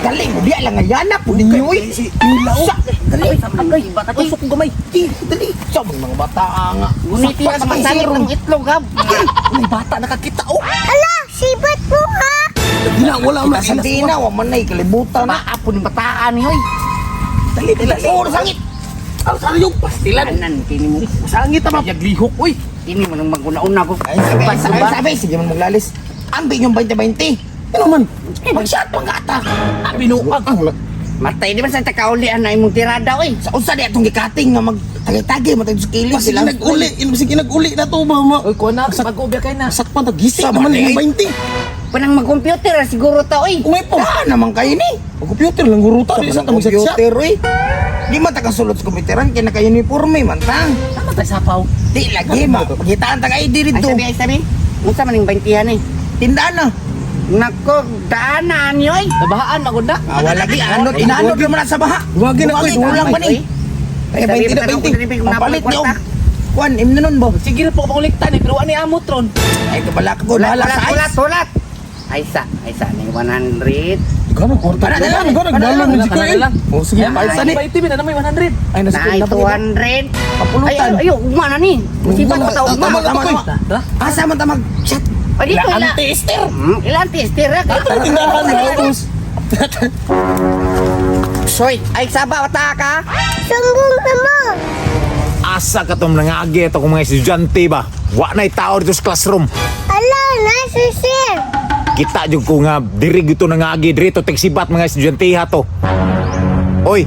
Dali mo diya lang nga po ninyo eh. Sa, dali. Agay, tusok ko gamay. Di, dali. Sa mga bata nga. Guniti na sa masangit ng itlog ha. May bata nakakita oh. Ala, sibat mo ha! Dina wala man Sa dina, wa man na'y kalibutan na. Baa po ni bataan ni oy. Dali, dali. Oh, sangit. Ang sana yung pastilan. Anan kini mo. Sangit ama. Yaglihok oy. Kini mo nang maguna-una ko. Ay, sabi, ay, sabi, sabi, sige man maglalis. Ambi yung 20-20. Ano man? Mag-shot pang gata. Ah, binuang. Matay di man sa takauli ana imong tirada oy. Sa unsa di atong gikating nga magtagi-tagi matag sa kilid Basig nag-uli, basig nag-uli na to ba ma. Uy, kuha na, mag-ubya kayo na. Sakpan ta gising Sama naman na yung eh. 20. Panang mag-computer ah, siguro ta oy. Umay po. Ah, naman kayo ni. Ang computer lang guruta di sa Sa ta magchat. computer eh. Di man tagasulot sa computeran kaya naka-uniforme man tang. Tama tayo sapaw. Di lagi ma. Pagitaan ta kay Ay dito. sabi, ay sabi. Unsa man ning 20 eh? Tindaan na. Nako, daanan ni oy. Nabahaan, magunda. Ah, wala lagi anod inanod naman na sa baha. Duwagin ako, eh. Duwagin, kulang pa ni. Ay, 20 na 20. Papalit ni og Kwan, imno nun ba? Sige na po pakuliktan eh, pero ano yung amot ron? Ay, kabala ka ko. Ulat, Bahala ulat, sa ulat, ice. ulat. Ay sa, ay sa ni 100. Ikaw na kwarta. Para na lang, Ikaw nagbalon Wala ni ka na lang. Oh, sige, Ay, palit sa ni. 20, na may 100. Ay, nasa Naay 200. Papulutan. Ay, ay, ay, ugma na ni. Musibat pa ta ugma. Tama, Tama, tama. tama. Tara. Asa man ta mag-chat? Ay, dito ila. Tester. Ilang tester ah. Ito tindahan na ubos. Soy, ay saba ta ka. Sumbong na mo! Asa ka tong nangagi ito kung mga estudyante ba? Wa na'y tao dito sa classroom. Ala, nasa sir! Kita jud ko nga diri gito nangagi diri to tigsibat mga estudyante ha to. Oy,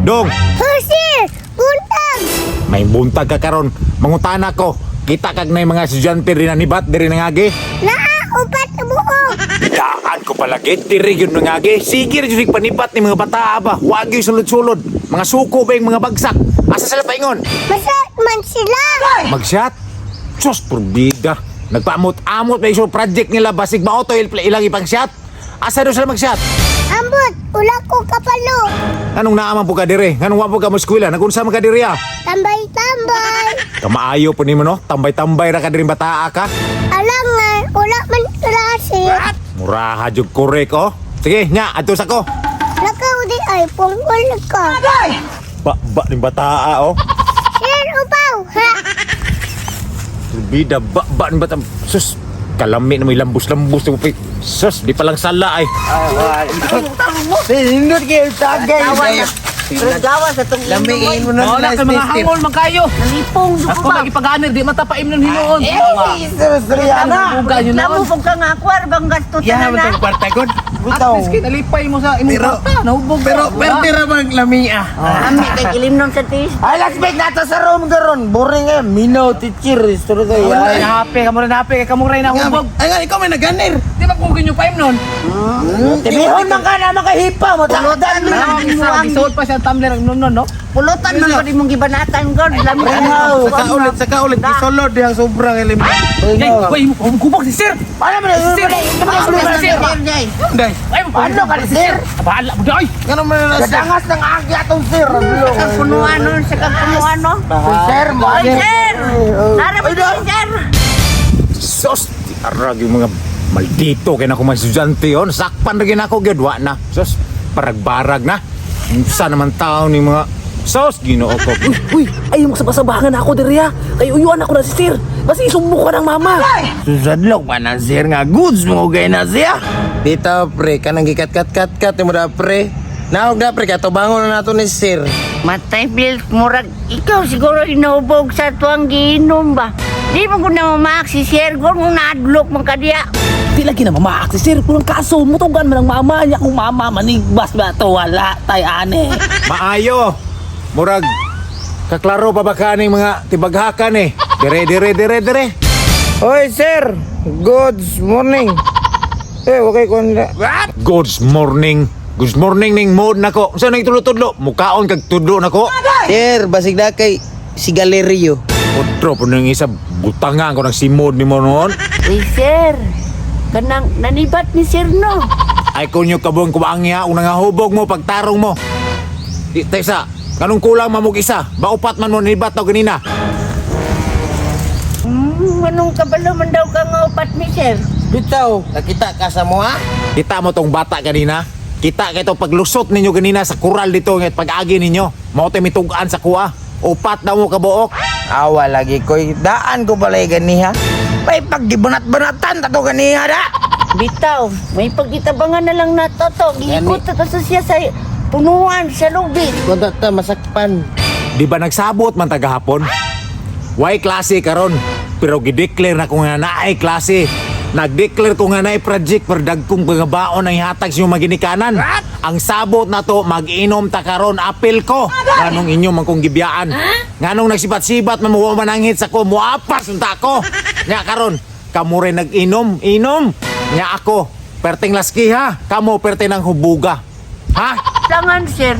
dong, Oh, sir! Buntag! may buntag ka karon. Mangutana ko. Kita kag nay mga estudyante diri nanibat diri nangagi. Naa, upat na buok! Daan ko palagi diri gyud nangagi. Sige ra jud panibat ni mga bata ba. Wa gyud sulod-sulod. Mga suko ba yung mga bagsak. Asa sila paingon? Masarap man sila! Magshot? Sus, purbida. Nagpaamot-amot pa yung project nila. Basig ba auto ilang ipang shot? Asa daw sila mag-shot? Ambot, ula ko kapalo! Anong naaman po ka dire? Anong wa po ka mo eskwela? Nagunsa man ka dire ah? Tambay-tambay! Kamaayo po nimo no? Tambay-tambay ra ka diri bataa ka. Alangan, wala man klase! Muraha jud korek oh. Sige, nya adto sa ko. Lakaw di ay, punggol ka! Ba ba ning bataa oh. Sir, upaw! Ha! Purbida ba ba ning bata. Sus, kalami na may lambus-lambus mo. Sus, di pa lang sala ay. Sinindot kayo tagay. Gawa na. Gawa sa tong Lamiin mo na Wala ka mga hangol man kayo. Nalipong do Ako ko ba? magipaganir, di matapaim ng hinuon. Eh, Sir, Buga yun Lamo noon. po ka nga akwar bang gasto tanan na. kwarta god. At least kinalipay mo sa imong Pero- kwarta. Nahubog ka. Pero Wala. pwede ra bang lami ah. Ami kay ilim nun sa tis. Ay, last break nato sa room karon. Boring eh. Minaw teacher. Istorya kayo. Ay, nahapi ka mo rin nahapi, kay kamo rin nahubog. Ay nga ikaw may naganir. Di ba kung ganyo paim nun? Tibihon man ka na makahipa mo. Takodan mo. Isa, gisuot pa siya ang tumbler ang nun nun, no? Pulutan man ko imong gibanatan god. Lami Saka ulit, saka ulit gisolod dihang sobrang ilim. Ay, uy, humubog si sir! Ano man Sir! Sir, Day. Ay, Ano ka sir? Bahala mo day! Ngano man na sir? Kadangas ng agi atong sir. Sa punuan nun, sa kapunuan no. Sir, mo. Oy, sir! Nara mo sir! Sus, di arag yung mga maldito kay na ko mga estudyante yon. Sakpan ra gyud ako gyud wa na. Sus, parag-barag na. Unsa naman taon ni mga Sus, Ginoo ko. Uy, uy, ay yung masabasabahan ako diri ha. Kay uyuan ako na si sir. Basta isumbo ka ng mama. Susadlok pa na sir nga goods mo kay na siya. Dito pre, kanang gikat kat kat kat mo da pre. Naog da pre, katubangon na nato ni sir. Matay Bill, murag ikaw siguro inubog sa tuwang giinom ba? Di mo ko na mamaak si Sir Gor kung naadlok man ka diya. Di lagi na mamaak si sir. Kung ang kaso, mutugan man ang mama niya. Kung mama manigbas ba to, wala tay ane. Maayo. Murag kaklaro pa ba ka ning mga tibaghakan eh. Dire dire dire dire. Oy sir, good morning. Eh, okay ko na. Good morning. Good morning ning mood nako. Unsa nang tudlo-tudlo? Mukaon kag tudlo nako. Sir, basig na kay si Galerio. Otro po nang isa butangan ko ng simod nimo noon. Uy, sir, kanang nanibat ni sir no. Ay kunyo kabuang kumaangya unang nga hubog mo pagtarong mo. Di tesa, kanong kulang mamog isa? Baupat man mo nibat daw ganina. Anong kabalo man daw ka nga upat ni sir? Bitaw, nakita ka sa mo ha? Kita mo tong bata kanina. Kita kay to paglusot ninyo ganina sa kural dito nga pag-agi ninyo. Mao tay mitugan sa kuha. Upat na mo kabuok. Awa lagi koy, daan ko balay ganiha. May paggibunat-bunatan ta to ganiha da. Bitaw, may pagitabangan na lang nato to. Giikot ta to siya sa punuan sa lubi. Kunta ta masakpan. Di ba nagsabot man tagahapon? Way klase karon, pero gideclare na ko nga naay klase. Nag-declare ko nga naay project pero dagkong mga baon ang ihatag sa inyong maginikanan. Ang sabot na to, mag-inom ta karon, apil ko. Nganong inyo man kong gibiyaan. Nganong nagsibat-sibat man mo mananghit sa ko, muapas unta ko. Nya karon, kamo rin nag-inom, inom. Nya ako, perting laskiha, kamo perting ng hubuga. Ha? Tangan sir,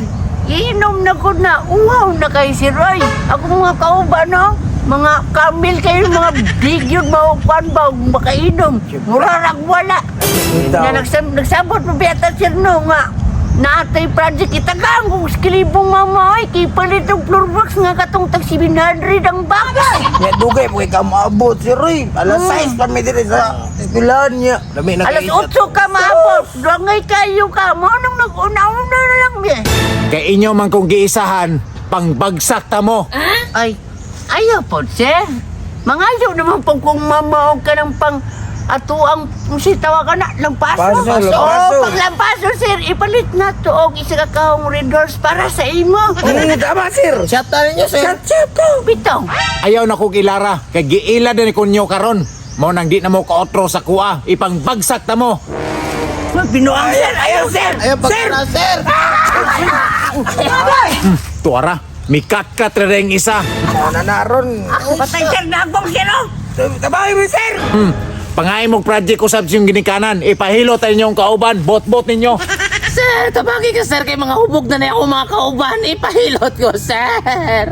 iinom na ko na, uhaw na kay sir. Ay, ako mga kauban no? Mga kamil kayo, mga big yun, maupan ba, makainom. Murarag wala. Bitaw. Nga nagsabot pa biyata sir no nga. Naatay project itagang kung skilibong mama ay kay palit og floor box nga katong tag 700 ang box. Nya dugay po kay ka maabot sir oy. Alas 6 pa mi diri sa eskwelahan niya. Lami na Alas kay 8 ka maabot. Dungay kayo ka. Mo nang nag-una-una na lang mi. Kay inyo man kong giisahan, pangbagsak ta mo. Ay, ayaw po, sir. Mangayo naman po kung mamaog ka ng pang ato ang si tawa ka na, lampaso. Paso, lampaso. Oo, pag lampaso, sir, ipalit na to og isa ka kahong red horse para sa imo. Tama sir. Shot ta ninyo sir. Chat chat ko. Bitaw. Ayaw na kong ilara, kay giila din ko ninyo karon. Mao nang di na mo kaotro sa kuha, ipangbagsak ta mo. Binuang, sir. Ayaw, sir. Ayaw pagkana sir. Tuara, mikat-kat ra rin isa. Ana na ron. Patay, sir. Nagong, sir, oh. Tabangin mi sir. Pangay mong project usab sa inyong ginikanan, ipahilo tayo inyong kauban, bot-bot ninyo. Sir, tabagi ka sir kay mga hubog na na ako mga kauban. Ipahilot ko, sir.